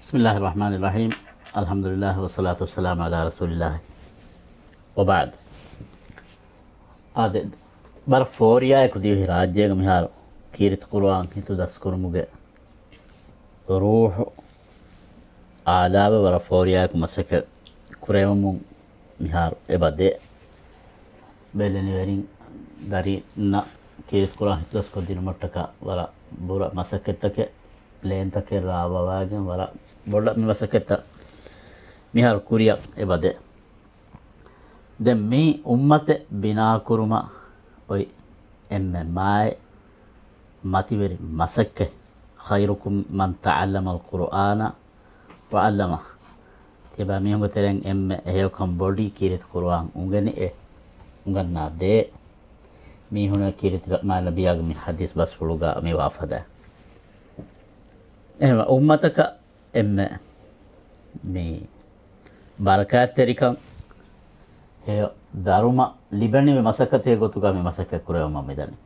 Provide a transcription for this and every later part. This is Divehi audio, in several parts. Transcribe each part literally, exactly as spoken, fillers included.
بسم الله الرحمن الرحيم. الحمد لله والصلاة والسلام على رسول الله وبعد. އާދެ، ވަރަށް ފޯރިޔާއެކު ދިވެހި ރާއްޖޭގަ މިހާރު ކީރިތި ޤުރުއާން ހިތުދަސްކުރުމުގެ ރޫޙު އާލާވެ ވަރަށް ފޯރިޔާއެކު މަސައްކަތް ކުރެވެމުން މިހާރު އެބަ ދޭ. ބެލެނިވެރިން ދަރިންނަށް ކީރިތި ޤުރުއާން ހިތުދަސްކޮށްދިނުމަށްޓަކާ ވަރަށް ބުރަ މަސައްކަތްތަކެއް، ޕްލޭންތަކެއް ރާވަވައިގެން ވަރަށް ބޮޑަށް މި މަސައްކަތްތައް މިހާރު ކުރިއަށް އެބަ ދޭ. ދެން މި އުއްމަތެއް ބިނާކުރުމަށް އޮތް އެންމެ މާތް މަތިވެރި މަސައްކަތް، خيركم من تعلم القرآن وعلمه. ތިޔަބައިމީހުންގެ ތެރެއިން އެންމެ ހެޔޮކަން ބޮޑީ ކީރިތި ޤުރުއާން އުނގެނި އެ އުނގަންނާ ދޭ. މީހުންނަށް ކީރިތި މާތް ނަބިއްޔާގެ މި ޙަދީޘް ބަސްފުޅުގަ މި ވާފަދަ. އެހެން އުއްމަތަކަށް އެންމެ މި ބަރަކާތްތެރިކަން ހެޔޮ ދަރުމަ ލިބެނިވި މަސައްކަތެއް ގޮތުގަ މި މަސައްކަތް ކުރެވުމަށް މިދަނީ.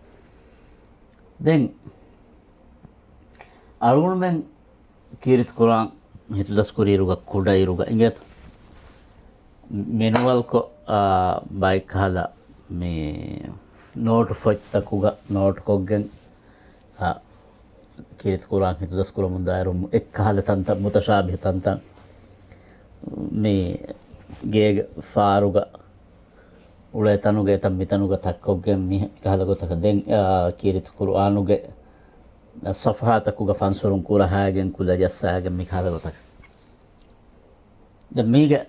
ދެން އަޅުގަނޑުމެން ކީރިތި ޤުރުއާން ހިތުދަސްކުރިއިރުގަ ކުޑައިރުގަ އިނގޭތަ؟ މެނުއަލްކޮށް، އާ، ބައެއްކަހަލަ މި ނޯޓު ފޮތްތަކުގަ ނޯޓުކޮށްގެން، އާ، ކީރިތި ޤުރުއާން ހިތުދަސްކުރަމުންދާއިރު އެއްކަހަލަ ތަންތަން، މުތަޝާބިހު ތަންތަން މި ގޭގެ ފާރުގަ އުޅޭ ތަނުގަ އެތަން މިތަނުގަ ތައްކޮށްގެން މި، މިކަހަލަ ގޮތަކަށް ދެން، އާ، ކީރިތި ޤުރުއާނުގެ ޞަފްޙާތަކުގަ ފަންސުރުން ކުރަހައިގެން ކުލަ ޖައްސައިގެން މިކަހަލަ ގޮތަކަށް. ދެން މީގެ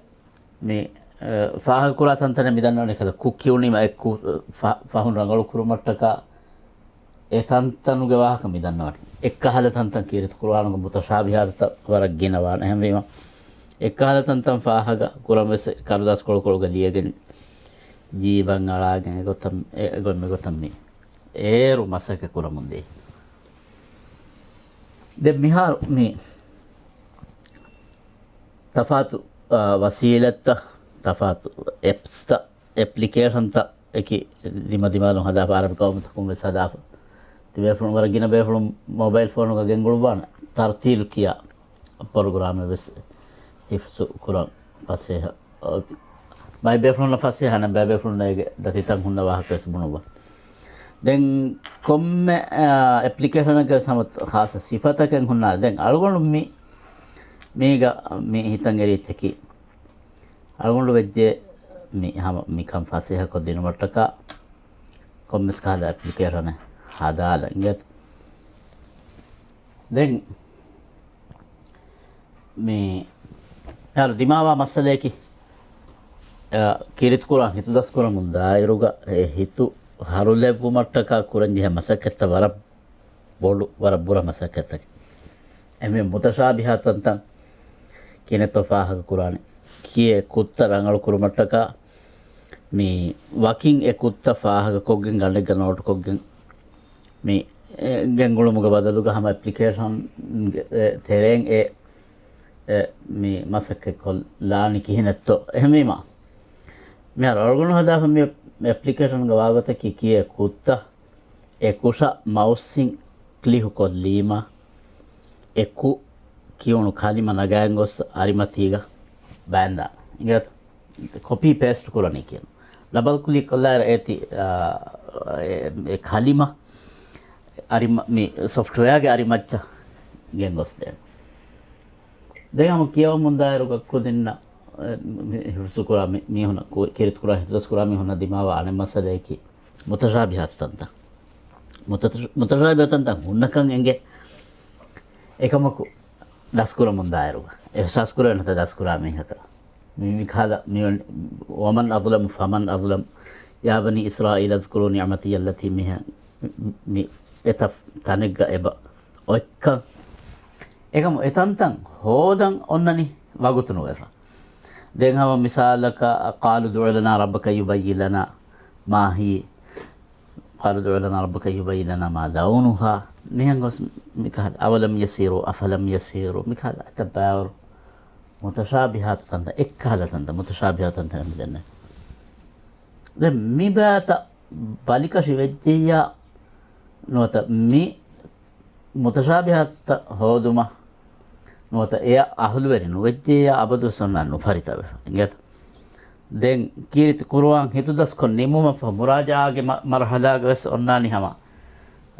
މި، އަ، ފާހަގަކުރާ ތަންތަނެއް މިދަންނަވަނީ ކަލަ ކު ކިޔުނީމަ އެއްކު ފަ-، ފަހުން ރަނގަޅު ކުރުމަށްޓަކާ އެ ތަންތަނުގެ ވާހަކަ މިދަންނަވަނީ. އެއްކަހަލަ ތަންތަން ކީރިތި ޤުރުއާނުގެ މުތަޝާބިހާތުތައް ވަރަށް ގިނަވާނެ. އެހެންވީމަ އެއްކަހަލަ ތަންތަން ފާހަގަ ކުރަން ވެސް ކަރުދާސްކޮޅުކޮޅުގަ ލިޔެގެން ޖީބަށް އަޅާގެން އެގޮތަށް، އެ-، އެގޮތް މިގޮތަށް މި އޭރު މަސައްކަތް ކުރަމުންދޭ. ދެން މިހާރު މި ތަފާތު، އާ، ވަސީލަތްތައް، ތަފާތު އެޕްސްތައް، އެޕްލިކޭޝަންތައް އެކި ދިމަދިމާލުން ހަދާފަ، އަރަބި ޤައުމުތަކުން ވެސް ހަދާފަ. ތިބޭފުޅުން ވަރަށް ގިނަ ބޭފުޅުން މޮބައިލް ފޯނުގަ ގެންގުޅުއްވާނެ ތަރްތީލް ކިޔާ ޕްރޮގްރާމެއް ވެސް ހިފްޒު ކުރަން ފަސޭހަ. ބައެއް ބޭފުޅުންނަށް ފަސޭހަ ނަމަ، ބައެއް ބޭފުޅުންނަށް އޭގެ ދަތިތައް ހުންނަ ވާހަކަ ވެސް ބުނުއްވާ. ދެން ކޮންމެ، އާ، އެޕްލިކޭޝަނަކަށް ވެސް ހަމަ ޚާއްޞަ ސިފަތަކެއް ހުންނާނެ. ދެން އަޅުގަނޑު މި، މީގަ މި ހިތަށް އެރި އެއްޗަކީ، އަޅުގަނޑު ވެއްޖެ މި ހަމަ މިކަން ފަސޭހަކޮށް ދިނުމަށްޓަކާ ކޮންމެސް ކަހަލަ އެޕްލިކޭޝަނެއް ހަދާލަ އިނގޭތަ؟ ދެން މި އަޅު ދިމާވާ މައްސަލަޔަކީ، އަ، ކީރިތި ޤުރުއާން ހިތުދަސްކުރަމުން ދާއިރުގަ އެ ހިތު ހަރުލެއްވުމަށްޓަކާ ކުރަންޖެހޭ މަސައްކަތްތައް ވަރަށް ބޮޑު، ވަރަށް ބުރަ މަސައްކަތްތަކެއް. އެމެ މުތަޝާބިހާ ތަންތަން ކިނެތޯ ފާހަގަ ކުރާނެ. ކިޔޭ ކުށްތައް ރަނގަޅު ކުރުމަށްޓަކާ މި ވަކިން އެ ކުށްތައް ފާހަގަކޮށްގެން ގަނޑެއްގަ ނޯޓުކޮށްގެން މި، އެ، ގެންގުޅުމުގެ ބަދަލުގަ ހަމަ އެޕްލިކޭޝަންގެ، އެ، ތެރެއިން އެ، އެ، މި މަސައްކަތްކޮށްލާނީ ކިހިނެއްތޯ؟ އެހެންވީމަ، މިހާރު އަޅުގަނޑު ހަދާފަ މި އެޕްލިކޭޝަންގެ ވާގޮތަކީ ކިޔޭ ކުށްތައް އެ ކުށަށް މައުސްއިން ކްލިކުކޮށްލީމަ، އެ ކުށް ކިޔުނު ކަލިމަ ނަގައިގެން ގޮސް އަރިމަތީގަ ބައިންދާނެ. އިނގޭތަ؟ ކޮޕީ ޕޭސްޓް ކުރަނީ ކިޔަން. ޑަބަލް ކްލިކް ކޮށްލާއިރު އޭތި، އާ، އެ، އެ ކަލިމަ އަރިމަ-، މި ސޮފްޓްވެއާގެ އަރިމައްޗަށް ގެންގޮސްދޭނެ. ދެން ހަމަ ކިޔަވަމުންދާއިރުގަ ކުދިންނަށް، އެ، މި ހިފްޒުކުރާ މި-، މީހުނަށް ކު-، ކީރިތިކުރާ ހިފްޒުކުރާ މީހުންނަށް ދިމާވާ އަނެއް މައްސަލަޔަކީ މުތަޝާބިހާތު ތަންތަން. މުތަ-، މުތަޝާބިހާ ތަންތަން ހުންނަކަން އެނގޭ. އެކަމަކު ދަސްކުރަމުންދާއިރުގަ އިޙްސާސް ކުރެވޭނެތަ ދަސްކުރާ މީހަކަށް؟ މި-، މިކަހަލަ މިވަނީ، ومن أظلم فمن أظلم يا بني إسرائيل اذكروا نعمتي التي، މިހެން މި އެތައް ތަނެއްގަ އެބަ އޮތްކަން. އެކަމު އެތަންތަން ހޯދަން އޮންނަނީ ވަގުތު ނުވެފަ. ދެން ހަމަ މިސާލަކަށް، قالوا ادْعُ لَنَا رَبَّكَ يُبَيِّن لَنَا مَا هِيَ، قَالُوا ادْعُ لَنَا رَبَّكَ يُبَيِّن لَنَا مَا لَوْنُهَا، މިހެން ގޮސް މިކަހަލަ، أَوَلَمْ يَسِيرُوا، أَفَلَمْ يَسِيرُوا، މިކަހަލަ އެތައް ބައިވަރު މުތަޝާބިހާތު ތަންތަން، އެއްކަހަލަ ތަންތަން، މުތަޝާބިހާ ތަންތަން މިދެންނެ. ދެން މި ބައިތައް ބަލިކަށި ވެއްޖެއްޔާ ނުވަތަ މި މުތަޝާބިހާތުތައް ހޯދުމަށް ނުވަތަ އެއަށް އަހުލުވެރި ނުވެއްޖެޔާ އަބަދުވެސް އޮންނާނެ ނުފަރިތަވެފަ. އިނގޭތަ؟ ދެން ކީރިތި ޤުރުއާން ހިތުދަސްކޮށް ނިމުމަށްފަހު މުރާޖަޢާގެ މަ-، މަރުޙަލާގަވެސް އޮންނާނީ ހަމަ،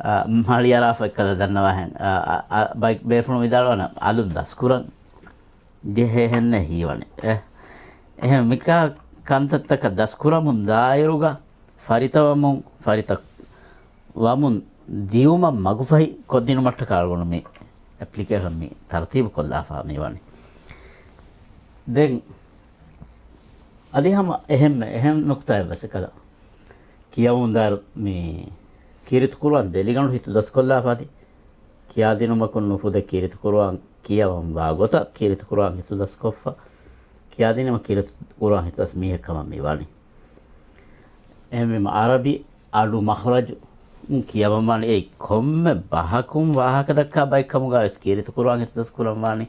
އާ، މަޅިއަރާފަ އެއްކަލަ ދަންނަވާހެން، އާ، އާ، އާ، ބައި-، ބޭފުޅުން ވިދާޅުވާނެ އަލުން ދަސްކުރަން ޖެހޭހެންނޭ ހީވަނީ. އެ، އެހެން މިކާ ކަންތައްތަކަށް ދަސްކުރަމުން ދާއިރުގަ ފަރިތަވަމުން، ފަރިތަ ވަމުން ދިއުމަށް މަގުފަހި ކޮށްދިނުމަށްޓަކާ އަޅުގަނޑު މި އެޕްލިކޭޝަން މި ތަރުތީބު ކޮށްލާފަ މިވަނީ. ދެން އަދި ހަމަ އެހެންމެ އެހެން ނުކުތާއެއް ވެސް އެކަލަ ކިޔަވަމުންދާއިރު މި ކީރިތި ޤުރުއާން ދެލިގަނޑު ހިތުދަސްކޮށްލާފަ އަދި ކިޔާދިނުމަކުން ނުފުދޭ ކީރިތި ޤުރުއާން ކިޔަވަން ވާ ގޮތަށް ކީރިތި ޤުރުއާން ހިތުދަސްކޮށްފަ ކިޔާދިނުމަށް ކީރިތި ޤުރުއާން ހިތުދަސް މީހެއް ކަމަށް މި ވަނީ. އެހެންވީމަ ޢަރަބި އަޑު މަޚްރަޖު ކިޔަވަން ވާނީ އެއީ ކޮންމެ ބަހަކުން ވާހަކަ ދައްކާ ބައެއް ކަމުގަ ވެސް ކީރިތި ޤުރުއާން ހިތުދަސް ކުރަން ވާނީ،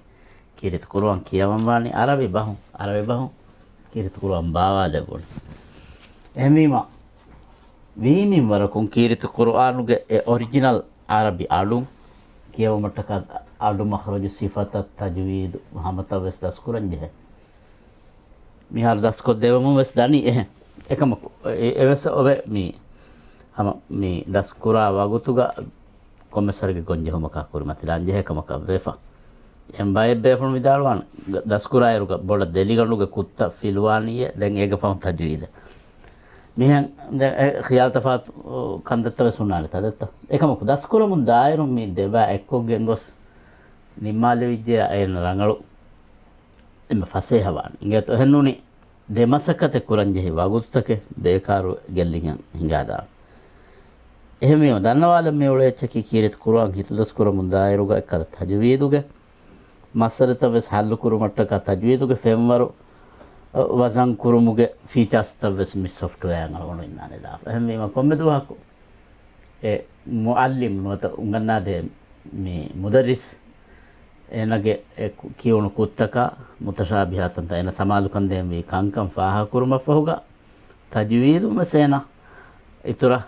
ކީރިތި ޤުރުއާން ކިޔަވަން ވާނީ ޢަރަބި ބަހުން، ޢަރަބި ބަހުން ކީރިތި ޤުރުއާން ބާވާލެވުނީ. އެހެންވީމަ ވީ މިންވަރަކުން ކީރިތި ޤުރުއާނުގެ އެ އޮރިޖިނަލް ޢަރަބި އަޑުން ކިޔެވުމަށްޓަކާ އަޑު މަޚްރަޖު ސިފަތައް ތަޖުވީދު ހަމަތައް ވެސް ދަސްކުރަން ޖެހޭ. މިހާރު ދަސްކޮށްދެވެމުން ވެސް ދަނީ އެހެން. އެކަމަކު، އެ-، އެވެސް އޮވެ މި ހަމަ މި ދަސްކުރާ ވަގުތުގަ ކޮންމެސް ވަރެއްގެ ގޮންޖެހުމަކާ ކުރިމަތިލާން ޖެހޭ ކަމަކަށް ވެފަ. އެން ބައެއް ބޭފުޅުން ވިދާޅުވާނެ، ދަސްކުރާއިރުގަ ބޮޑަށް ދެލިގަނޑުގެ ކުއްތައް ފިލުވާނީއޭ، ދެން އޭގެ ފަހުން ތަޖުވީދެއް. މިހެން ދެން އެ ޚިޔާލު ތަފާތު ކަންތައްތައް ވެސް ހުންނާނެ ތަދެއްތަ؟ އެކަމަކު، ދަސްކުރަމުން ދާއިރު މި ދެބާ އެއްކޮށްގެން ގޮސް ނިންމާލެވިއްޖެޔާ އޭނަ ރަނގަޅު އެންމެ ފަސޭހަވާނެ. އިނގޭތޯ އެހެންނޫނީ ދެ މަސައްކަތެއް ކުރަންޖެހި ވަގުތުތަކެއް ބޭކާރު ގެއްލިގެން ހިނގާދާނެ. އެހެންވީމަ، ދަންނަވާލަން މިއުޅޭ އެއްޗަކީ ކީރިތި ޤުރުއާން ހިތުދަސްކުރަމުން ދާއިރުގަ އެއްކަލަ ތަޖުވީދުގެ މައްސަލަތައް ވެސް ހައްލުކުރުމަށްޓަކާ ތަޖުވީދުގެ ފެންވަރު، އަ، ވަޒަން ކުރުމުގެ ފީޗާސްތައް ވެސް މި ސޮފްޓްވެއާއިން އަޅުގަނޑު އިންނާނެ ލާފަ. އެހެންވީމަ، ކޮންމެ ދުވަހަކު އެ މުޢައްލިމް ނުވަތަ އުނގަންނާދޭ މި މުދައްރިސް އޭނަގެ އެ ކު-، ކިޔުނު ކުށްތަކާ މުތަޝާބިހާތަންތައް އޭނަ ސަމާލުކަން ދޭންވީ ކަންކަން ފާހަގަކުރުމަށްފަހުގަ ތަޖުވީދުން ވެސް އޭނަ އިތުރަށް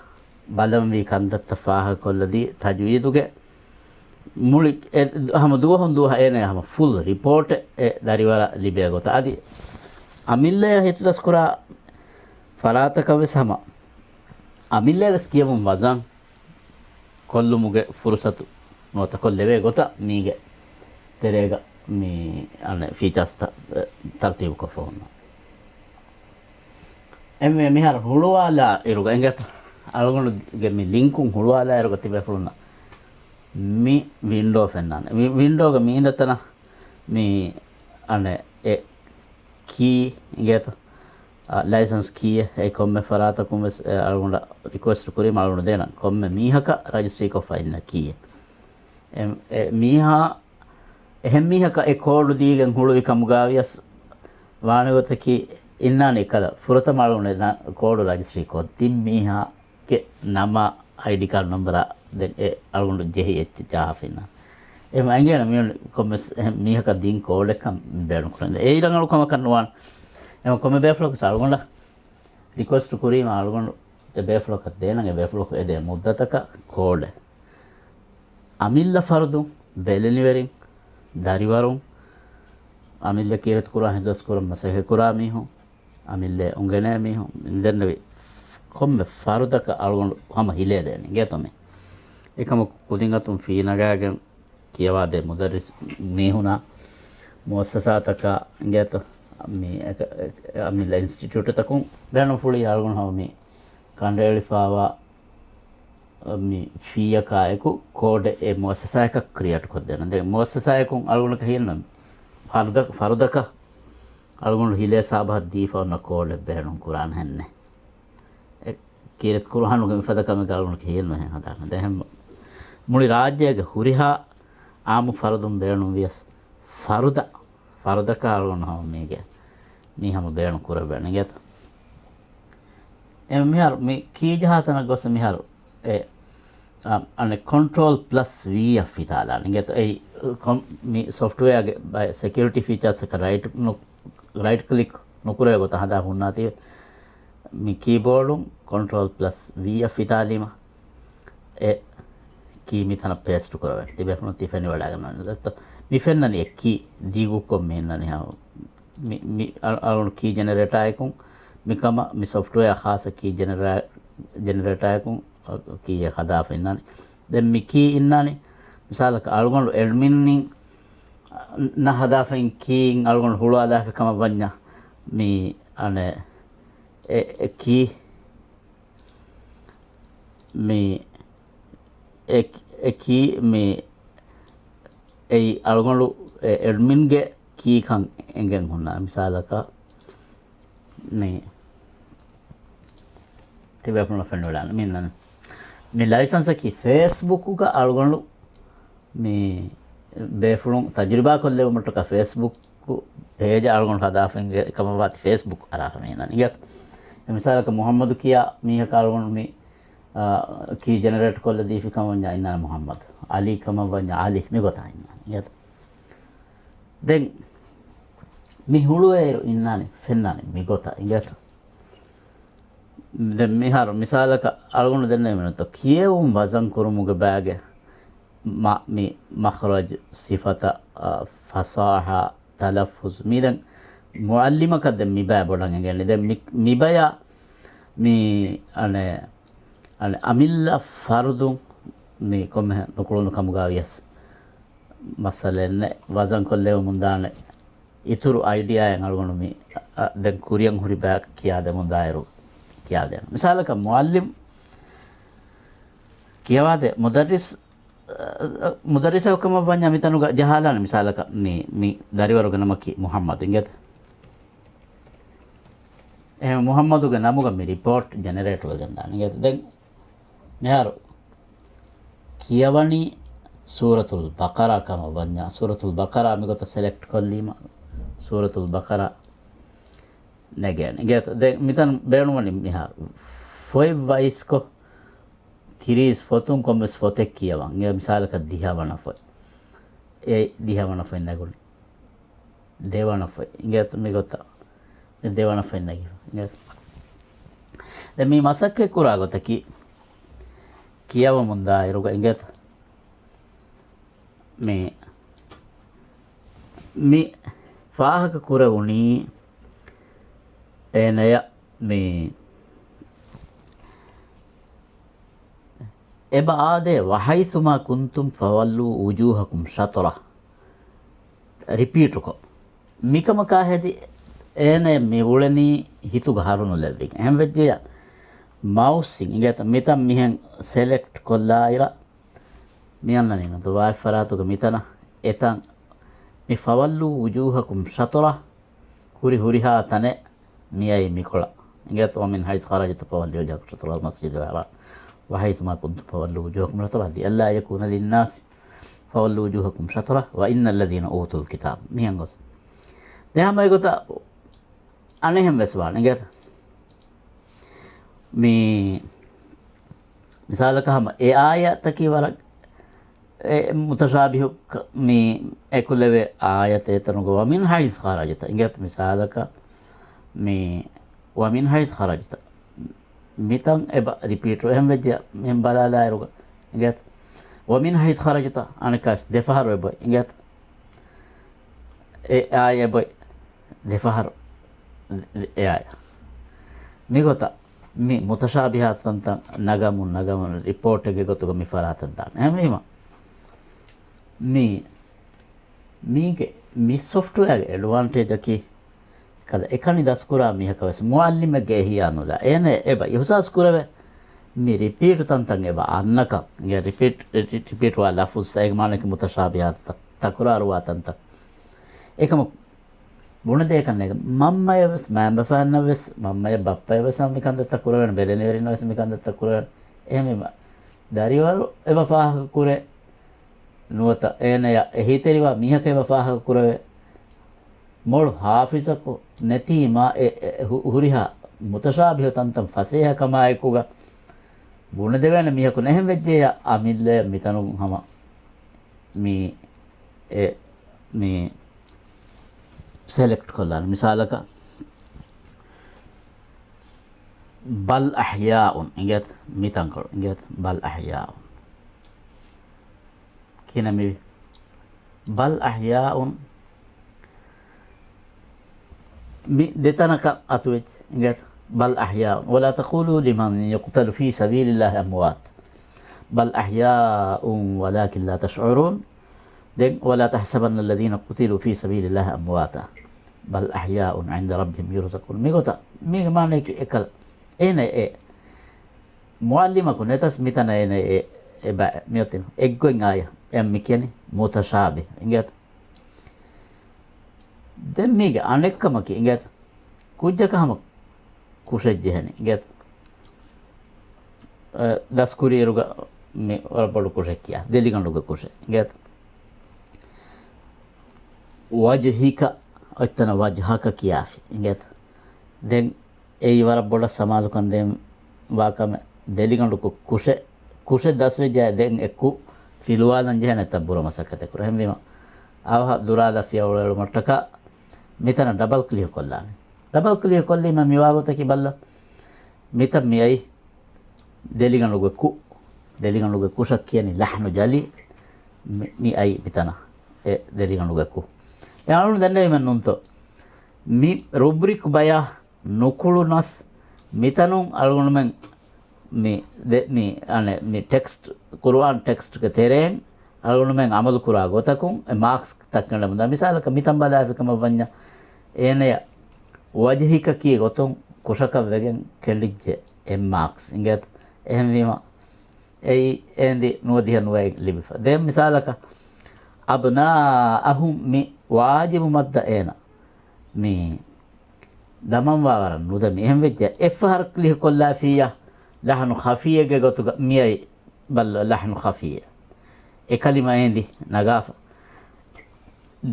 ބަލަންވީ ކަންތައްތައް ފާހަގަކޮށްލަދީ، ތަޖުވީދުގެ މުޅި އެ ހަމަ ދުވަހުން ދުވަހަށް އޭނަ ހަމަ ފުލް ރިޕޯޓެއް އެ ދަރިވަރަށް ލިބޭ ގޮތަށް. އަދި އަމިއްލަޔަށް ހިތުދަސްކުރާ ފަރާތަކަށް ވެސް ހަމަ އަމިއްލަ ވެސް ކިޔަމުން ވަޒަން ކޮށްލުމުގެ ފުރުސަތު ނުވަތަ ކޮށްލެވޭ ގޮތަށް މީގެ ތެރޭގަ މި އަނެއް ފީޗާސްތައް ތަރުތީބުކޮށްފަ ހުންނަ. އެންމެ މިހާރު ހުޅުވާލާ އިރުގަ އިނގޭތަ؟ އަޅުގަނޑުގެ މި ލިންކުން ހުޅުވާލާ އިރުގަ ތިބޭފުޅުންނަށް މި ވިންޑޯ ފެންނާނެ. ވި-، ވިންޑޯގެ މި އިނދަތަނަށް މި އަނެއް އެ ކީ އިނގޭތަ؟ އަ، ލައިސަންސް ކީއެއް އެ ކޮންމެ ފަރާތަކުން ވެސް، އެ، އަޅުގަނޑަށް ރިކުއެސްޓް ކުރީމަ އަޅުގަނޑު ދޭނަން. ކޮންމެ މީހަކަށް ރަޖިސްޓްރީކޮށްފަ އިންނަ ކީއެއް. އެ، އެ މީހާ، އެހެން މީހަކަށް އެ ކޯޑު ދީގެން ހުޅުވި ކަމުގަ ވިޔަސް ވާނެ ގޮތަކީ އިންނާނެ އެކަލަ ފުރަތަމަ އަޅުގަނޑު އެ ނަ-، ކޯޑު ރަޖިސްޓްރީ ކޮށް ތިން މީހާ ގެ ނަމާ އައިޑީ ކާޑް ނަންބަރާ ދެން އެ އަޅުގަނޑު ޖެހި އެއްޗެއް ޖަހާފަ އިންނާނެ. އެހެން އެނގޭނެ މި ކޮންމެސް އެހެން މީހަކަށް ދިން ކޯޑެއްކަން ބޭނުން ކުރަން. އެއީ ރަނގަޅު ކަމަކަށް ނުވާނެ. އެހެން ކޮންމެ ބޭފުޅަކު ވެސް އަޅުގަނޑަށް ރިކުއެސްޓް ކުރީމަ އަޅުގަނޑު އެ ބޭފުޅަކަށް ދޭނަން އެ ބޭފުޅަކު އެދޭ މުއްދަތަކަށް ކޯޑެއް. އަމިއްލަ ފަރުދުން، ބެލެނިވެރިން، ދަރިވަރުން، އަމިއްލަ ކީރިތި ކުރާ ހިތުދަސްކުރަން މަސައްކަތް ކުރާ މީހުން، އަމިއްލަ އުނގެނޭ މީހުން، މިދެންނެވި ކޮންމެ ފަރުދަކަށް އަޅުގަނޑު ހަމަ ހިލޭދޭނެ އިނގޭތޯ މި. އެކަމަކު ކުދިން އަތުން ފީ ނަގާގެން ކިޔަވާދޭ މުދައްރިސް މީހުނާ މުއައްސަސާތަކާ އިނގޭތޯ މި އެކަ-، އެ-، އަމިއްލަ އިންސްޓިޓިއުޓުތަކުން ބޭނުންފުޅީ އަޅުގަނޑު ހަމަ މި ކަނޑައެޅިފާވާ މި ފީއަކާއެކު ކޯޑެއް އެ މުއައްސަސާއަކަށް ކްރިއޭޓް ކޮށްދޭނަން. ދެން މުއައްސަސާއަކުން އަޅުގަނޑަކަށް ހިޔެއްނު ފަރުދަ-، ފަރުދަކަށް އަޅުގަނޑު ހިލޭ ސާބަހަށް ދީފަ އޮންނަ ކޯޑެއް ބޭނުން ކުރާނެ ހެންނެ. އެ ކީރިތި ޤުރުއާނުގެ މިފަދަ ކަމެއްގަ އަޅުގަނޑަކަށް ހިޔެއްނު އެހެން ހަދާނެ. ދެން މުޅި ރާއްޖޭގެ ހުރިހާ އާއްމު ފަރުދުން ބޭނުން ވިޔަސް ފަރުދަ، ފަރުދަކަށް އަޅުގަނޑު ހަމަ މީގެ މީ ހަމަ ބޭނުން ކުރެވޭނެ އިނގޭތަ؟ އެ މިހާރު މި ކީ ޖަހާ ތަނަށް ގޮސް މިހާރު އެ، އަ، އަނެއް ކޮންޓްރޯލް ޕްލަސް ވީ އަށް ފިތާލާނެ. އިނގޭތަ؟ އެއީ ކޮން-، މި ސޮފްޓްވެއާގެ ބައެއް ސެކިއުރިޓީ ފީޗާސްތަކަށް ރައިޓް ނު-، ރައިޓް ކްލިކް ނުކުރެވޭ ގޮތަށް ހަދާ ހުންނާތީވެ. މި ކީބޯޑުން ކޮންޓްރޯލް ޕްލަސް ވީ އަށް ފިތާލީމަ އެ ކީ މިތަނަށް ޕޭސްޓު ކުރެވޭނެ. ތިބޭފުޅުން ތި ފެނިވަޑައިގަންނަވާނެ. ދެއްތޯ؟ މި ފެންނަނީ އެ ކީ ދީގުކޮށް މި އިންނަނީ ހަމަ. މި، މި އަޅު، އަޅުގަނޑު ކީ ޖެނެރޭޓާއަކުން މިކަމަށް މި ސޮފްޓްވެއާ ޚާއްޞަ ކީ ޖެނެރޭ، ޖެނެރޭޓާއަކުން ކީއެއް ހަދާފަ އިންނާނެ. ދެން މި ކީ އިންނާނެ. މިސާލަކަށް އަޅުގަނޑު އެޑްމިން އިން ނަ ހަދާފައިން ކީއިން އަޅުގަނޑު ހުޅުވާލާފި ކަމަށް ވަންޏާ މި އަނެއް އެ، އެ ކީ މި އެ، އެ ކީ މި އެއީ އަޅުގަނޑު އެ އެޑްމިންގެ ކީކަން އެނގެން ހުންނާ. މިސާލަކަށް މި ތިބޭފުޅުން ފެނިވަޑައިގަންނަވާނެ. މި ލައިސަންސަކީ ފޭސްބުކުގަ އަޅުގަނޑު މި ބޭފުޅުން ތަޖުރިބާ ކޮށްލެވުމަށްޓަކާ ފޭސްބުކް ޕޭޖް އަޅުގަނޑު ހަދާފައިން ކަމަށްވާތީ ފޭސްބުކް އަރާފަ މި އިންނަނީ. އިނގޭތަ؟ މިސާލަކަށް މުހައްމަދު ކިޔާ މީހަކަށް އަޅުގަނޑު މި، އާ، ކީ ޖެނެރޭޓް ކޮށްލަ ދީފި ކަމަށް ވަންޏާ އިންނާނެ މުހައްމަދު. އަލީ ކަމަށް ވަންޏާ އަލީ މި ގޮތަށް އިންނާނެ. އިނގޭތަ؟ ދެން މި ހުޅުވޭއިރު އިންނާނެ، ފެންނާނެ މި ގޮތަށް. އިނގޭތަ؟ ދެން މިހާރު މިސާލަކަށް އަޅުގަނޑު ދެންނެވި މިނުތު ކިޔެވުން ވަޒަން ކުރުމުގެ ބައިގެ މަ-، މި މަޚްރަޖު، ސިފަތައް، އަ، ފަސާހަ، ތަލައްފުޒު. މީ ދެން މުޢައްލިމަކަށް ދެން މި ބައި ބޮޑަށް އެނގޭނެ. ދެން މި، މި ބަޔަށް މި އަނެއް، އަނެއް އަމިއްލަ ފަރުދުން މި ކޮންމެހެން ނުކުޅުނު ކަމުގަ ވިޔަސް މައްސަލައެއް ނެތް. ވަޒަން ކޮށްލެވެމުން ދާނެ. އިތުރު އައިޑިއާއެއް އަޅުގަނޑު މި، އަ، ދެން ކުރިއަށް ހުރި ބަޔަކަށް ކިޔާދެމުން ދާއިރު ކިޔާދޭނަން. މިސާލަކަށް މުޢައްލިމް ކިޔަވާދޭ މުދައްރިސް، އަ، މުދައްރިސަކު ކަމަށް ވަންޏާ މިތަނުގަ ޖަހާލާނެ. މިސާލަކަށް މި، މި ދަރިވަރުގެ ނަމަކީ މުޙައްމަދު އިނގޭތަ؟ އެހެން މުޙައްމަދުގެ ނަމުގަ މި ރިޕޯޓް ޖެނެރޭޓް ވެގެން ދާނެ އިނގޭތަ؟ ދެން މިހާރު ކިޔަވަނީ ސޫރަތުލް ބަޤަރާ ކަމަށް ވަންޏާ، ސޫރަތުލް ބަޤަރާ މިގޮތަށް ސެލެކްޓް ކޮށްލީމަ، ސޫރަތުލް ބަޤަރާ ނެގޭނެ. އިނގޭތަ؟ ދެން މިތަން ބޭނުންވަނީ މިހާރު ފޮތް ވައިސްކޮށް، ތިރީސް ފޮތުން ކޮންމެސް ފޮތެއް ކިޔަވަން. އިނގޭ މިސާލަކަށް ދިހަވަނަ ފޮތް. އެ ދިހަވަނަ ފޮތް ނެގުނީ. ދެވަނަ ފޮތް. އިނގޭތަ؟ މިގޮތަށް ދެވަނަ ފޮތް ނެގިފަ. އިނގޭތަ؟ ދެން މި މަސައްކަތް ކުރާ ގޮތަކީ ކިޔަވަމުން ދާއިރުގަ އިނގޭތަ؟ މި، މި ފާހަގަ ކުރެވުނީ އޭނަޔަށް މި އެބަ އާދޭ، "وحيثما كنتم فولوا وجوهكم شطره" ރިޕީޓުކޮށް. މިކަމަކާ ހެދި އޭނަ މި އުޅެނީ ހިތުގަ ހަރުނުލެއްވިގެން. އެހެން ވެއްޖެޔާ، މައުސްއިން އިނގޭތަ މިތަން މިހެން ސެލެކްޓް ކޮށްލާއިރަށް، މި އަންނަނީ ނުދުވާ ފަރާތުގަ މިތަނަށް އެތަން މި "فولوا وجوهكم شطره" ހުރި ހުރިހާ ތަނެއް މިއައީ މިކޮޅަށް. އިނގޭތަ؟ "ومن حيث خرجت فول وجهك شطر المسجد الحرام وحيثما كنتم فولوا وجوهكم شطره لئلا يكون للناس فولوا وجوهكم شطره وإن الذين أوتوا الكتاب" މިހެން ގޮސް. ދެން ހަމަ އެގޮތަށް އަނެއްހެން ވެސް ވާނެ. އިނގޭތަ؟ މި މިސާލަކަށް ހަމަ އެ އާޔަތަކީ ވަރަށް އެ މުތަޝާބިހު ކަ-، މި އެކުލެވޭ އާޔަތެއް އެތަނުގަ "ومن حيث خرجت" އިނގޭތަ؟ މިސާލަކަށް މި "ومن حيث خرجت" މިތަން އެބަ ރިޕީޓް އެހެން ވެއްޖެ މިހެން ބަލާލާއިރުގަ އިނގޭތަ؟ "ومن حيث خرجت" އަނެއްކާސް ދެފަހަރު އެބަ އިނގޭތަ؟ އެ އާޔަ އެބަ ދެފަހަރު އެ އާޔަ. މިގޮތަށް މި މުތަޝާބިހާތު ތަންތަން ނަގަމުން ނަގަމުން ރިޕޯޓެއްގެ ގޮތުގަ މި ފަރާތަށް ދާނެ. އެހެންވީމަ މި، މީގެ މި ސޮފްޓްވެއާގެ އެޑްވާންޓޭޖަކީ ކަލަ އެކަނި ދަސްކުރާ މީހަކަށް ވެސް މުޢައްލިމެއްގެ އެހީއާ ނުލާ. އޭނަ އެބަ އިހުސާސް ކުރެވޭ މި ރިޕީޓް ތަންތަން އެބަ އަންނަކަން. އިނގޭ ރިޕީޓް، ރި-، ރިޕީޓްވާ ލަފުޒް އޭގެ މާނައަކީ މުތަޝާބިހާތު ތަ-، ތަކުރާރުވާ ތަންތަން. އެކަމަކު ބުނެދޭކަން ނޭނގެ. މަންމަޔަށް ވެސް، މައިންބަފައިންނަށް ވެސް، މަންމަޔަށް ބައްޕަޔަށް ވެސް މިކަންތައް ތަކުރެވޭނެ، ބެލެނިވެރިންނަށް ވެސް މިކަންތައް ތަކުރެވޭނެ. އެހެންވީމަ، ދަރިވަރު އެބަ ފާހަގަ ކުރޭ، ނުވަތަ އޭނަޔަށް އެހީތެރިވާ މީހަކަށް އެބަ ފާހަގަ ކުރެވޭ. މޮޅު ޙާފިޒަކު ނެތީމާ އެ، އެ، ހު-، ހުރިހާ މުތަޝާބިހު ތަންތަން ފަސޭހަ ކަމާއެކުގަ ބުނެދެވޭނެ މީހަކު ނެހެން ވެއްޖެޔާ، އަމިއްލަޔަށް މިތަނުން ހަމަ މި، އެ، މި ސެލެކްޓް ކޮށްލާނެ. މިސާލަކަށް، "بل أحياء" އިނގޭތަ؟ މިތަންކޮޅު އިނގޭތަ؟ "بل أحياء". ކިނަމިވި. بل أحياء، މި ދެތަނަކަށް އަތުވެއްޖެ އިނގޭތަ؟ بل أحياء ولا تقولوا لمن يقتل في سبيل الله أموات بل أحياء ولكن لا تشعرون. ދެން ولا تحسبن الذين قتلوا في سبيل الله أمواتا بل أحياء عند ربهم يرزقون. މިގޮތަށް މީގެ މާނަޔަކީ އެކަލަ އޭނަ އެ މުޢައްލިމަކު ނެތަސް މިތަނަށް އޭނަ އެ، އެ ބަ-، މިއޮތީ އެއްގޮތް އާޔަތެއް މި ކިޔަނީ މުތަޝާބިހް އިނގޭތަ؟ ދެން މީގެ އަނެއްކަމަކީ އިނގޭތަ؟ ކުއްޖަކަށް ހަމަ ކުށެއް ޖެހެނީ އިނގޭތަ؟ އަ، ދަސްކުރިއިރުގަ މި ވަރަށް ބޮޑު ކުށެއް ކިޔާ، ދެލިގަނޑުގެ ކުށެއް އިނގޭތަ؟ وجهك، އޮތްތަނަށް وجهك ކިޔާފި އިނގޭތަ؟ ދެން އެއީ ވަރަށް ބޮޑަށް ސަމާލުކަން ދޭން ވާ ކަމެއް. ދެލިގަނޑު ކު-، ކުށެއް، ކުށެއް ދަސްވެއްޖެ ދެން އެ ކުށް ފިލުވާލަން ޖެހޭނެތަ ބުރަ މަސައްކަތެއް ކުރޭ. އެހެންވީމަ އަވަހަށް ދުރާލާ ފިޔަވަޅު އެޅުމަށްޓަކާ މިތަނަށް ޑަބަލް ކްލިކް ކޮށްލާނެ. ޑަބަލް ކްލިކް ކޮށްލީމަ މިވާގޮތަކީ ބައްލަ. މިތަން މިއައީ ދެލިގަނޑުގެ ކުށް. ދެލިގަނޑުގެ ކުށަށް ކިޔަނީ ލަޙްނު ޖަލި. މި-، މިއައީ މިތަނަށް އެ ދެލިގަނޑުގެ ކުށް. އެ އަޅުން ދެންނެވީމެއް ނޫންތޯ؟ މި ރުބްރިކް ބަޔާ ނުކުޅުނަސް މިތަނުން އަޅުގަނޑުމެން މި ދެ-، މި އަނެއް މި ޓެކްސްޓް، ޤުރުއާން ޓެކްސްޓްގެ ތެރެއިން އަޅުގަނޑުމެން އަމަލު ކުރާ ގޮތަކުން އެ މާކްސް ދައްކަން ލެވުން. ދާ މިސާލަކަށް މިތަން ބަލާފި ކަމަށް ވަންޏާ އޭނަޔަށް ވަޖްހިކަ ކީ ގޮތުން ކުށަކަށް ވެގެން ކެނޑިއްޖެ އެއް މާކްސް އިނގޭތަ؟ އެހެންވީމަ އެއީ އޭނދި ނުވަދިހަ ނުވައެއް ލިބިފަ. ދެން މިސާލަކަށް އަބްނާއަހުމް މި ވާޖިބު މައްދަ އޭނަ މި ދަމަންވާ ވަރަށް ނުދަމި. އެހެން ވެއްޖެ އެއްފަހަރަށް ކްލިކް ކޮށްލާފިއްޔާ ލަހަނު ޚަފީއެއްގެ ގޮތުގަ މިއައި ބައްލަ ލަހަނު ޚަފީއެއް. އެ ކަލިމަ އޭނދި ނަގާފަ.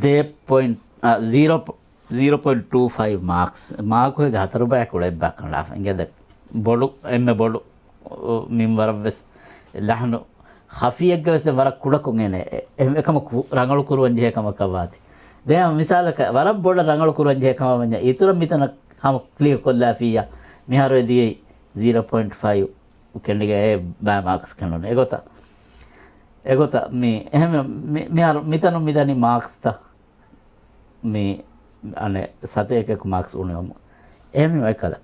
ދޭއް ޕޮއިންޓް، އަ، ޒީރޯ ޕޮ-، ޒީރޯ ޕޮއިންޓް ޓޫ ފައިވް މާކްސް. މާކު ހެގެ ހަތަރު ބަޔަކު ޅެއްބާ ކަނޑާފަ. އިނގޭ ދެ ބޮޑު، އެންމެ ބޮޑު، އު، މިންވަރަށް ވެސް ލަހަނު ޚަފީއެއްގަ ވެސް ދެން ވަރަށް ކުޑަކޮށް އޭނެ އެ-، އެ-، އެކަމަކު ރަނގަޅު ކުރުވަން ޖެހޭ ކަމަކަށް ވާތީ. ދެން މިސާލަކަށް ވަރަށް ބޮޑަށް ރަނގަޅު ކުރުވަން ޖެހޭ ކަމަށް ވަންޏާ އިތުރަށް މިތަނަށް ހަމަ ކްލިކް ކޮށްލާފިއްޔާ މިހާރު އެ ދިޔައީ ޒީރޯ ޕޮއިންޓް ފައިވް ކެނޑިގެން އެ ބައި މާކްސް ކެނޑުނު. އެގޮތަށް، އެގޮތަށް މި އެހެން މި-، މިހާރު މިތަނުން މިދަނީ މާކްސްތައް މި އަނެއް ސަތޭކައަކު މާކްސް އުނިވަމުން. އެހެންވީމަ އެކަލަ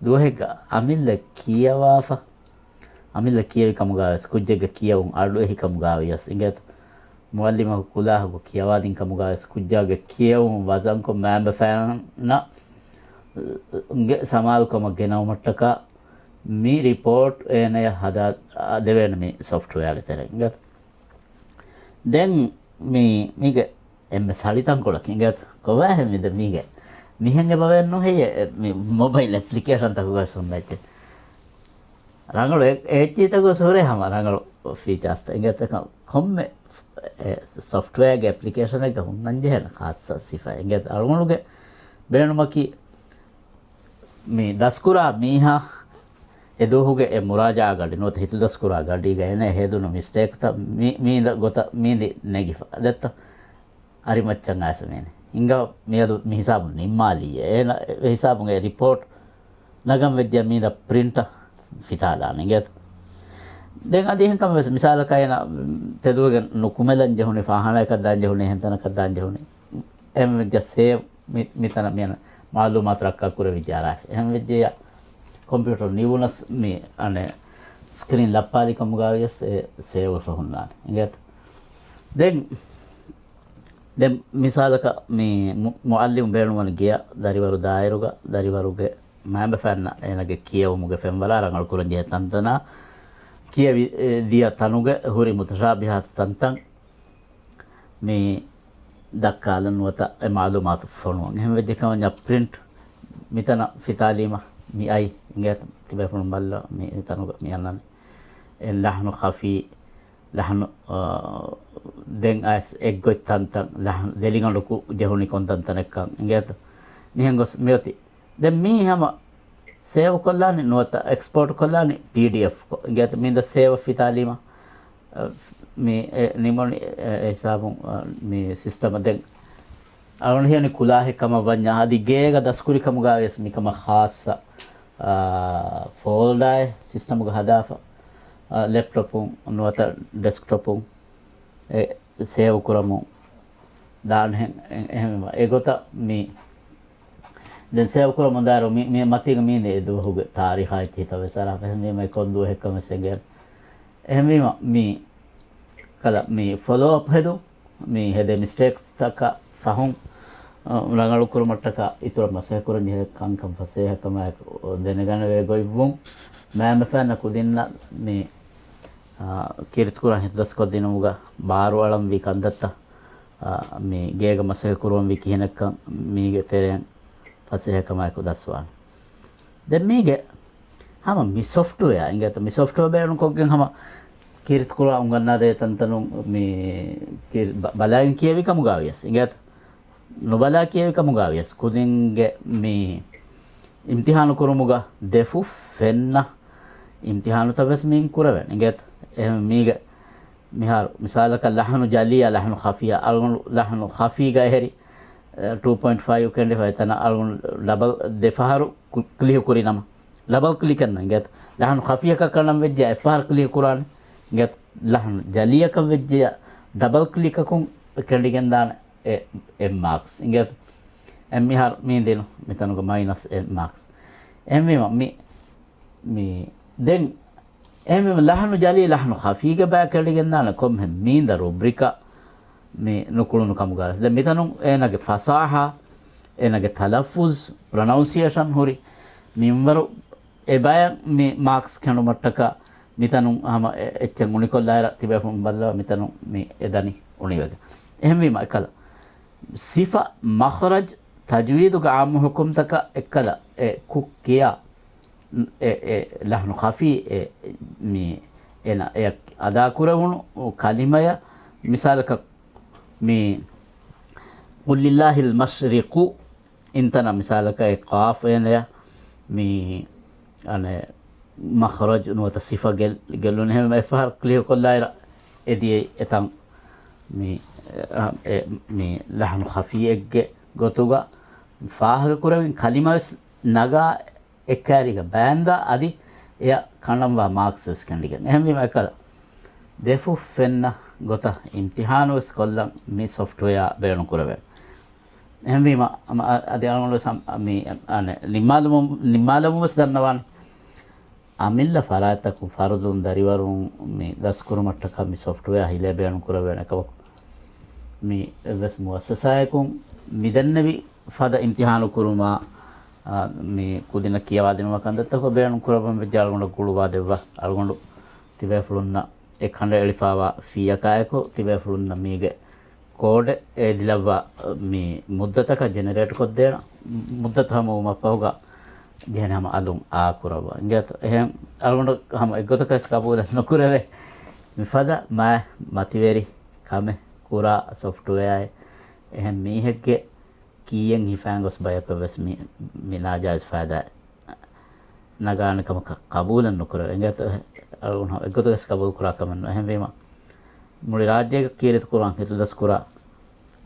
ދުވަހެއްގަ އަމިއްލަ ކިޔަވާފަ، އަމިއްލަ ކިޔެވި ކަމުގަ ވެސް ކުއްޖެއްގެ ކިޔެވުން އަޑު އެހި ކަމުގަ ވިޔަސް އިނގޭތަ؟ މުއައްލިމަކު ކުލާހަކު ކިޔަވާދިން ކަމުގަ ވެސް ކުއްޖާގެ ކިޔެވުން ވަޒަންކޮށް މައިންބަފައިންނަށް ގެ ސަމާލުކަމަށް ގެނައުމަށްޓަކާ މި ރިޕޯޓް އޭނަޔަށް ހަދާ ދެވޭނެ މި ސޮފްޓްވެއާގެ ތެރެއިން. ދެން މި، މީގެ އެންމެ ސަޅި ތަންކޮޅަކީ އިނގޭތަ؟ ކޮބާހޭ މި ދެ މީގެ؟ މިހެން އެބަވެއެއް ނުހެއްޔޭ، މި މޮބައިލް އެޕްލިކޭޝަންތަކުގަ ހުންނަ އެއްޗެއް. ރަނގަޅު އެ-، އެއްޗިތަކު ހުރޭ ހަމަ ރަނގަޅު ފީޗާސްތައް އިނގޭތަ؟ ކޮންމެ އެ، ސޮފްޓްވެއާގެ އެޕްލިކޭޝަނެއްގަ ހުންނަންޖެހޭނެ ޚާއްސަ ސިފަ އިނގޭތަ؟ އަޅުގަނޑުގެ ބޭނުމަކީ މި ދަސްކުރާ މީހާ އެ ދުވަހުގެ އެ މުރާޖާ ގަޑި ނުވަތަ ހިތުދަސްކުރާ ގަޑީގަ އޭނަ ހެދުނު މިސްޓޭކްތައް މި-، މީ ދަ-، ގޮތަށް މީނދި ނެގިފަ ދެއްތަ؟ އަރިމައްޗަށް އައިސް މީނެ. ހިނގާ މިއަދު މި ހިސާބު ނިންމާލީ. އޭނަ އެ ހިސާބުން އެ ރިޕޯޓް ނަގަން ވެއްޖެ މީނދަ ޕްރިންޓަށް ފިތާލާނެ އިނގޭތަ؟ ދެން އަދި އެހެން ކަމެއް ވެސް މިސާލަކަށް އޭނަ ތެދުވެގެން ނުކުމެލަން ޖެހުނީ، ފާޚާނާއަކަށް ދާން ޖެހުނީ، އެހެން ތަނަކަށް ދާން ޖެހުނީ. އެހެން ވެއްޖެ ސޭވް މި-، މިތަނަށް މިއަންނަ މައުލޫމާތު ރައްކާ ކުރެވިއްޖެ އަރާފި. އެހެން ވެއްޖެޔާ ކޮމްޕިއުޓަރު ނިވުނަސް މި އަނެއް ސްކްރީން ލައްޕާލި ކަމުގަ ވިޔަސް އެ ސޭވް ވެފަ ހުންނާނެ. އިނގޭތަ؟ ދެން، ދެން މިސާލަކަށް މި މު-، މުއައްލިމު ބޭނުންވަނީ ގެޔަށް ދަރިވަރު ދާއިރުގަ ދަރިވަރުގެ މައިންބަފައިންނަށް އޭނަގެ ކިޔެވުމުގެ ފެންވަރާ ރަނގަޅު ކުރަން ޖެހޭ ތަންތަނާ ކިޔެވި، އެ، ދިޔަ ތަނުގެ ހުރި މުތަޝާބިހާތު ތަންތަން މި ދައްކާލަން ނުވަތަ އެ މައުލޫމާތު ފޮނުވަން. އެހެން ވެއްޖެ ކަމަށް ޕްރިންޓް މިތަނަށް ފިތާލީމަ މި އައި އިނގޭތަ؟ ތިބޭފުޅުން ބައްލަ މި ތަނުގަ މި އަންނަނީ. އެ ލަހްނު ޚަފީ، ލަހްނު، އާ، ދެން އައިސް އެއްގޮތް ތަންތަން، ލަހްނު ދެލިގަނޑު ކު-، ޖެހުނީ ކޮން ތަންތަނެއްކަން އިނގޭތަ؟ މިހެން ގޮސް މިއޮތީ. ދެން މީ ހަމަ ސޭވް ކޮށްލާނީ ނުވަތަ އެކްސްޕޯޓް ކޮށްލާނީ ޕީޑީއެފް ކޮށް. އިނގޭތަ؟ މީނދަ ސޭވް ފިތާލީމަ، އަ، މި އެ ނިމުނީ އެ، އެ ހިސާބުން، އަ، މި ސިސްޓަމަށް. ދެން އަޅުގަނޑު ހިޔަނީ ކުލާހެއް ކަމަށް ވަންޏާ އަދި ގޭގަ ދަސްކުރި ކަމުގަ ވިޔަސް މިކަމަށް ޚާއްޞަ، އާ، ފޯލްޑާއެއް ސިސްޓަމުގަ ހަދާފަ، އާ، ލެޕްޓޮޕުން ނުވަތަ ޑެސްކްޓޮޕުން. އެ ސޭވް ކުރަމުން ދާން ހެން-، އެ-، އެހެންވީމަ އެގޮތަށް މި ދެން ސޭވް ކުރަމުން ދާއިރު މި-، މި މަތީގަ މީން އެ ދުވަހުގެ ތާރީޚާ އެއްޗެއް ހިތަށް ވެސް އަރާފަ. އެހެންވީމަ އެ ކޮން ދުވަހެއްކަން ވެސް އެނގޭނެ. އެހެންވީމަ މި ކަލަ މި ފޮލޯ އަޕް ހެދުން މި ހެދޭ މިސްޓޭކްސްތަކަށް ފަހުން، އަ، ރަނގަޅު ކުރުމަށްޓަކާ އިތުރަށް މަސައްކަތް ކުރަން ޖެހޭ ކަންކަން ފަސޭހަކަމާއެކު ދެނެގަނެވޭ ގޮތްވުން، މައިންބަފައިންނަށް ކުދިންނަށް މި، އާ، ކީރިތި ކުރާން ހިތުދަސްކޮށްދިނުމުގަ ބާރުއަޅަންވީ ކަންތައްތައް، އާ، މި ގޭގަ މަސައްކަތް ކުރުވަންވީ ކިހިނެއްކަން މީގެ ތެރެއިން ފަސޭހަކަމާއެކު ދަސްވާނެ. ދެން މީގެ ހަމަ މި ސޮފްޓްވެއާ އިނގޭތަ؟ މި ސޮފްޓްވެއާ ބޭނުންކޮށްގެން ހަމަ ކީރިތި ކުރާ އުނގަންނާދޭ ތަންތަނުން މި ކީ-، ބަ-، ބަލައިގެން ކިޔެވި ކަމުގަ ވިޔަސް އިނގޭތަ؟ ނުބަލާ ކިޔެވި ކަމުގަ ވިޔަސް ކުދިންގެ މި އިމްތިހާނު ކުރުމުގަ ދެފުށް ފެންނަ އިމްތިހާނުތައް ވެސް މިއިން ކުރެވެން އިނގޭތަ؟ އެހެން މީގެ މިހާރު މިސާލަކަށް ލަހްނު ޖަލީއާ ލަހްނު ޚަފީއާ، އަޅުގަނޑު ލަހްނު ޚަފީގަ އެހެރި، އެ، ޓޫ ޕޮއިންޓް ފައިވް ކެނޑިފައި ތަނަށް އަޅުގަނޑު ޑަބަލް ދެފަހަރު ކު-، ކްލިކް ކުރި ނަމަ، ޑަބަލް ކްލިކެއް ނޫން އިނގޭތަ؟ ލަހްނު ޚަފީއަކަށް ކަނޑަން ވެއްޖެޔާ އެއްފަހަރު ކްލިކް ކުރާނެ އިނގޭތަ؟ ލަހްނު ޖަލީއަކަށް ވެއްޖެޔާ ޑަބަލް ކްލިކަކުން ކެނޑިގެން ދާނެ އެ، އެއް މާކްސް އިނގޭތަ؟ އެ މިހާރު މީން ދިނު މިތަނުގަ މައިނަސް އެއް މާކްސް. އެހެންވީމަ މި މި، ދެން، އެހެންވީމަ ލަހްނު ޖަލީ ލަހްނު ޚަފީގެ ބައި ކެނޑިގެންދާނެ ކޮންމެ މީންދަ ރުބްރިކަށް މި ނުކުޅުނު ކަމުގަ ވެސް. ދެން މިތަނުން އޭނަގެ ފަސާހާ، އޭނަގެ ތަލައްފުޒް، ޕްރޮނައުންސިއޭޝަން ހުރި މިންވަރު އެ ބަޔަށް މި މާކްސް ކެނޑުމަށްޓަކާ މިތަނުން ހަމަ އެ-، އެއްޗެއް އުނިކޮށްލާއިރަށް ތިބޭފުޅުން ބައްލަވާ މިތަނުން މި އެ ދަނީ އުނިވެގެން. އެހެންވީމަ އެކަލަ ސިފަ، މަޚްރަޖް، ތަޖްވީދުގެ އާއްމު ހުކުމްތަކަށް އެއްކަލަ އެ ކުށް ކިޔާ އެ، އެ ލަހްނު ޚަފީ އެ، މި، އޭނަ އެ އަދާކުރެވުނު ކަލިމަޔަށް މިސާލަކަށް މި، قل لله المشرق އިންތަނަށް މިސާލަކަށް އެ ޤާފް އޭނަޔަށް މި، އަނެއް، މަޚްރަޖު ނުވަތަ ސިފަ ގެއްލުން އެހެން އެއްފަހަރު ކްލިކް ކޮށްލާއިރަށް އެދިޔައީ އެތަން މި، އެ، މި ލަހްނު ޚަފީއެއްގެ ގޮތުގަ ފާހަގަކުރެވިން ކަލިމަވެސް ނަގާ އެއްކައިރީގަ ބާންދާ އަދި އެއަށް ކަނޑަންވާ މާކްސް ވެސް ކެނޑިގެން. އެހެންވީމަ އެކަލަ ދެފުށް ފެންނަ ގޮތަށް އިމްތިހާނު ވެސް ކޮށްލަން މި ސޮފްޓްވެއާ ބޭނުން ކުރެވޭނެ. އެހެންވީމަ އަ-، އަދި އަޅުގަނޑު ވެސް ހަމަ މި، އަނެއް، ނިންމާލަމުން، ނިންމާލަމުން ވެސް ދަންނަވާނެ. އަމިއްލަ ފަރާތްތަކުން ފަރުދުން ދަރިވަރުން މި ދަސްކުރުމަށްޓަކާ މި ސޮފްޓްވެއާ ހިލޭ ބޭނުން ކުރެވޭނެ ކަމަކު، މި އެއްވެސް މުއައްސަސާއަކުން މި ދެންނެވި ފަދަ އިމްތިހާނު ކުރުމާ، އާ، މި ކުދިންނަށް ކިޔަވާދިނުމަށް ކަންތައްތަކުން ބޭނުން ކުރައްވަން ވެއްޖެ އަޅުގަނޑަށް ގުޅުވާ ދެއްވާ. އަޅުގަނޑު ތިބޭފުޅުންނަށް އެ ކަނޑައެޅިފާވާ ފީއަކާއެކު ތިބޭފުޅުންނަށް މީގެ ކޯޑެއް އެ ދިލައްވާ މި މުއްދަތަކަށް ޖެނެރޭޓް ކޮށްދޭނަ، މުއްދަތު ހަމަވުމަށްފަހުގަ ޖެހެނީ ހަމަ އަލުން އާ ކުރައްވާ. އިނގޭތޯ؟ އެހެން އަޅުގަނޑު ހަމަ އެއްގޮތަކަށް ވެސް ގަބޫލެއް ނުކުރެވޭ މިފަދަ މާތް މަތިވެރި ކަމެއް ކުރާ ސޮފްޓްވެއާއެއް. އެހެން މީހެއްގެ ކީއެއް ހިފާން ގޮސް ބަޔަކަށް ވެސް މި، މި ނާޖާއިޒް ފައިދާ ނަގާނެ ކަމަކަށް ގަބޫލެއް ނުކުރެވޭ. އިނގޭތޯ؟ އަޅުގަނޑު އެއްގޮތަކަށް ވެސް ގަބޫލު ކުރާ ކަމެއް ނޫން. އެހެންވީމަ މުޅި ރާއްޖޭގަ ކީރިތި ކުރާން ހިތުދަސް ކުރާ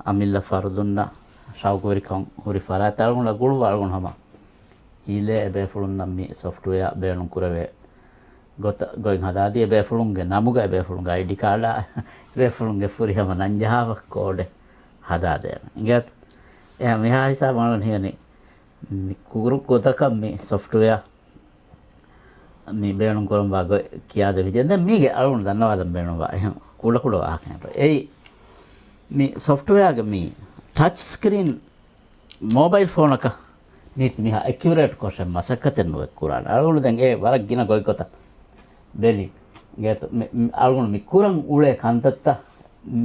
އަމިއްލަ ފަރުދުންނަށް ޝައުގުވެރިކަން ހުރި ފަރާތްތައް އަޅުގަނޑަށް ގުޅުވާ. އަޅުގަނޑު ހަމަ ހިލޭ އެބޭފުޅުންނަށް މި ސޮފްޓްވެއާ ބޭނުން ކުރެވޭ ގޮތަށް ގޮތް ހަދާދީ، އެބޭފުޅުންގެ ނަމުގަ، އެބޭފުޅުންގެ އައިޑީ ކާޑާ، އެބޭފުޅުންގެ ފުރިހަމަ ނަންޖަހާފަ ކޯޑެއް ހަދާދޭނެ. އިނގޭތޯ؟ އެހެން މިހާ ހިސާބަށް އަޅުގަނޑު ހިޔަނީ މި ކުރު ގޮތަކަށް މި ސޮފްޓްވެއާ މި ބޭނުން ކުރަންވާ ގޮތް ކިޔާދެވިއްޖެ. ދެން މީގެ އަޅުގަނޑު ދަންނަވާލަން ބޭނުންވާ އެހެން ކުޑަކުޑަ ވާހަކައެއް. އެއީ މި ސޮފްޓްވެއާގެ މި ޓަޗް ސްކްރީން މޯބައިލް ފޯނަކަށް މީތި މިހާ އެކިއުރޭޓް ކޮށެއް މަސައްކަތެއް ނުވެ ކުރާނެ. އަޅުގަނޑު ދެން އެ ވަރަށް ގިނަ ގޮތްގޮތަށް ބެލި. އިނގޭތޯ؟ މި، މި، އަޅުގަނޑު މި ކުރަން އުޅޭ ކަންތައްތައް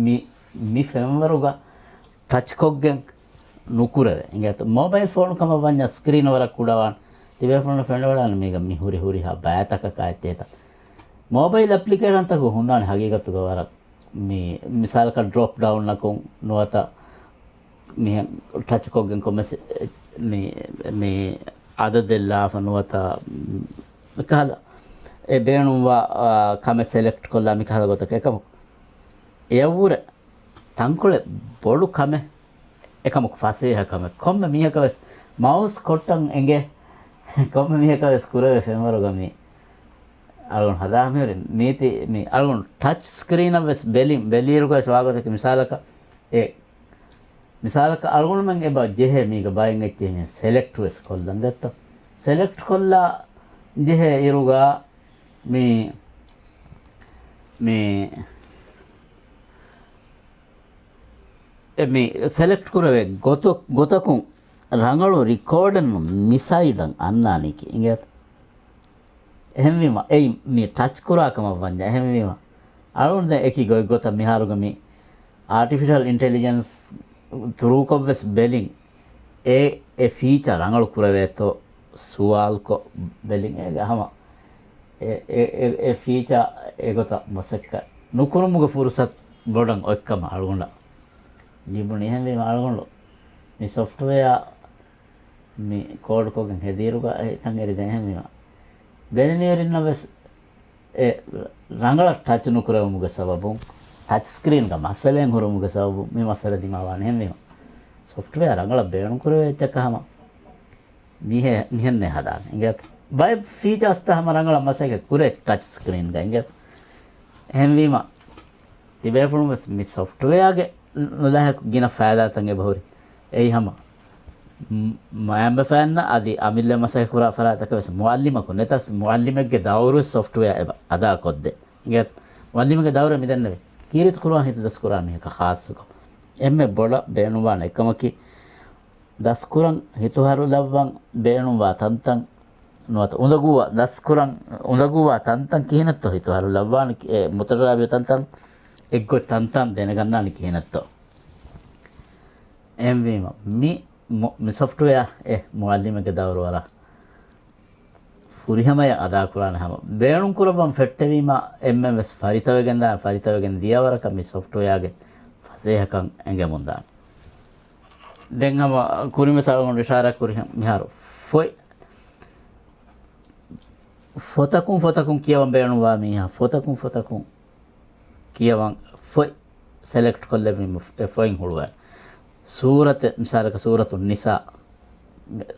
މި، މި ފެންވަރުގަ ޓަޗްކޮށްގެން ނުކުރެވޭ. އިނގޭތޯ؟ މޯބައިލް ފޯނު ކަމަށް ވަންޏާ ސްކްރީން ވަރަށް ކުޑަވާން. ތިބޭފުޅުން ފެނޑިވަޑާން މީގަ މި ހުރި ހުރިހާ ބައިތަކަކާ އެއްޗެހިތަ؟ މޯބައިލް އެޕްލިކޭޝަންތަކު ހުންނާނެ ހަގީގަތުގަ ވަރަށް މި، މިސާލަކަށް ޑްރޮޕް ޑައުންއަކުން ނުވަތަ މިހެން ޓަޗްކޮށްގެން ކޮންމެސް މި، މި އަދަދެއް ލާފަ ނުވަތަ މިކަހަލަ އެ ބޭނުންވާ، އާ، ކަމެއް ސެލެކްޓް ކޮށްލާ މިކަހަލަ ގޮތަކަށް އެކަމަކު އެޔަށްވުރެ ތަންކޮޅެއް ބޮޑު ކަމެއް، އެކަމަކު ފަސޭހަ ކަމެއް. ކޮންމެ މީހަކަށް ވެސް މައުސް ކޮށްޓަން އެނގޭ، ކޮންމެ މީހަކަށް ވެސް ކުރެވޭ ފެންވަރުގަ މި އަޅުގަނޑު ހަދާ މިހުރި ނީތި މި އަޅުގަނޑު ޓަޗް ސްކްރީނަށް ވެސް ބެލިން، ބެލިއިރުގަ ވެސް ވާގޮތަކީ މިސާލަކަށް އެ މިސާލަކަށް އަޅުގަނޑުމެން އެބަ ޖެހޭ މީގަ ބައެއް އެއްޗެހި މި ސެލެކްޓް ވެސް ކޮށްލަން ދެއްތޯ. ސެލެކްޓް ކޮށްލާ ޖެހޭ އިރުގަ މި، މި، އެ މި ސެލެކްޓް ކުރެވޭ ގޮތު-، ގޮތަކުން ރަނގަޅު ރިކޯޑެއް މި ސައިޑަށް އަންނާނީކީ އިނގޭތަ؟ އެހެންވީމަ، އެއީ މި ޓަޗް ކުރާ ކަމަށް ވަންޏާ. އެހެންވީމަ، އަޅުގަނޑު ދެން އެކި ގޮތް ގޮތަށް މިހާރުގަ މި އާޓިފިޝަލް އިންޓެލިޖެންސް ތުރޫކޮށްވެސް ބެލިން، އެ، އެ ފީޗާ ރަނގަޅު ކުރެވޭތޯ ސުވާލުކޮށް ބެލިން. އޭގެ ހަމަ އެ، އެ، އެ، އެ ފީޗާ އެގޮތަށް މަސައްކަތް ނުކުރުމުގެ ފުރުސަތު ބޮޑަށް އޮތްކަމަށް އަޅުގަނޑަށް ލިބުނީ. އެހެންވީމަ އަޅުގަނޑު މި ސޮފްޓްވެއާ މި ކޯޑްކޮށްގެން ހެދިއިރުގަ އެތަން އެރިދެން އެހެންވީމަ، ބެލެނިވެރިންނަށް ވެސް އެ ރަނގަޅަށް ޓަޗް ނުކުރެވުމުގެ ސަބަބުން، ޓަޗް ސްކްރީންގަ މައްސަލައެއް ހުރުމުގެ ސަބަބުން މި މައްސަލަ ދިމާވާނެ. އެހެންވީމަ، ސޮފްޓްވެއާ ރަނގަޅަށް ބޭނުންކުރެވޭ އެއްޗަކަށް ހަމަ މިހެ-، މިހެންނޭ ހަދާނެ އިނގޭތަ؟ ބައެއް ފީޗާސްތައް ހަމަ ރަނގަޅަށް މަސައްކަތް ކުރޭ ޓަޗް ސްކްރީންގަ އިނގޭތަ؟ އެހެންވީމަ، ތިބޭފުޅުން ވެސް މި ސޮފްޓްވެއާގެ ނުލާހިކު ގިނަ ފައިދާތައް އެބަހުރި. އެއީ ހަމަ މަ-، މައިންބަފައިންނަށް އަދި އަމިއްލަ މަސައްކަތް ކުރާ ފަރާތްތަކަށް ވެސް މުއައްލިމަކު ނެތަސް މުއައްލިމެއްގެ ދައުރުވެސް ސޮފްޓްވެއާ އެބަ އަދާކޮށްދޭ. އިނގޭތަ؟ މުއައްލިމެއްގެ ދައުރެއް މިދެންނެވި. ކީރިތި ކުރުއާން ހިތުދަސްކުރާ މީހަކަށް ޚާއްޞަކޮށް އެންމެ ބޮޑަށް ބޭނުންވާނެ އެއްކަމަކީ، ދަސްކުރަން ހިތުހަރުލައްވަން ބޭނުންވާ ތަންތަން ނުވަތަ އުނދަގޫވާ، ދަސްކުރަން އުނދަގޫވާ ތަންތަން ކިހިނެއްތޯ ހިތުހަރުލައްވާނެ، އެ މުތަޝާބިހު ތަންތަން، އެއްގޮތް ތަންތަން ދެނެގަންނާނެ ކިހިނެއްތޯ. އެހެންވީމަ، މި މު-، މި ސޮފްޓްވެއާ އެ މުއައްލިމެއްގެ ދައުރު ވަރަށް ފުރިހަމަޔަށް އަދާކުރާނެ ހަމަ. ބޭނުންކުރައްވަން ފެއްޓެވީމަ، އެންމެން ވެސް ފަރިތަވެގެންދާނެ، ފަރިތަވެގެން ދިޔަ ވަރަކަށް މި ސޮފްޓްވެއާގެ ފަސޭހަކަން އެނގެމުންދާނެ. ދެން ހަމަ ކުރިން ވެސް އަޅުގަނޑު އިޝާރާތް ކުރިހެން މިހާރު ފޮތް، ފޮތަކުން ފޮތަކުން ކިޔަވަން ބޭނުންވާ މީހާ، ފޮތަކުން ފޮތަކުން ކިޔަވަން ފޮތް ސެލެކްޓް ކޮށްލެވި އެ ފޮތް ހުޅުވަން. ސޫރަތެއް، މިސާލަކަށް ސޫރަތު ނިސާ،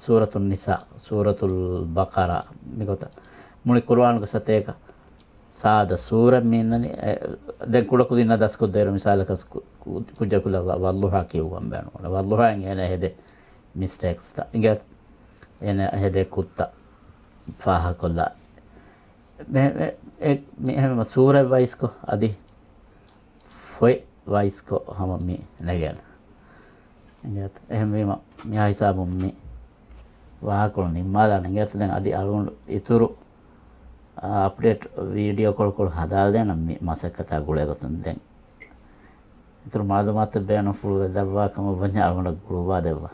ސޫރަތު ނިސާ، ސޫރަތުލް ބަޤަރާ، މިގޮތަށް މުޅި ޤުރުއާނުގެ ސަތޭކަ ސާދަ ސޫރަ މި އިންނަނީ. އެ، ދެން ކުޑަކުދިންނަށް ދަސްކޮށްދޭއިރު މިސާލަކަސް ކު-، ކު-، ކުއްޖަކު ލައްވާ ވައްލުހާ ކިޔުއްވަން ބޭނުން. ވައްލުހާއިން އޭނަ ހެދޭ މިސްޓޭކްސްތައް އިނގޭތަ؟ އޭނަ ހެދޭ ކުށްތައް ފާހަގަކޮށްލާ. މެ-، މެ-، އެ-، މި އެހެންވީމަ ސޫރަތް ވައިސްކޮށް އަދި ފޮތް ވައިސްކޮށް ހަމަ މި ނެގޭނެ. އިނގޭތަ؟ އެހެންވީމަ، މިހާ ހިސާބުން މި ވާހަކަކޮޅު ނިންމާލާނެ. އިނގޭތަ؟ ދެން އަދި އަޅުގަނޑު އިތުރު، އާ، އަޕްޑޭޓް ވީޑިއޯ ކޮޅުކޮޅު ހަދާލަދޭނަން މި މަސައްކަތާ ގުޅޭގޮތުން. ދެން އިތުރު މައުލޫމާތު ބޭނުންފުޅުވެ ލައްވާ ކަމަށް ވަންޏާ އަޅުގަނޑަށް ގުޅުއްވާ ދެއްވާ.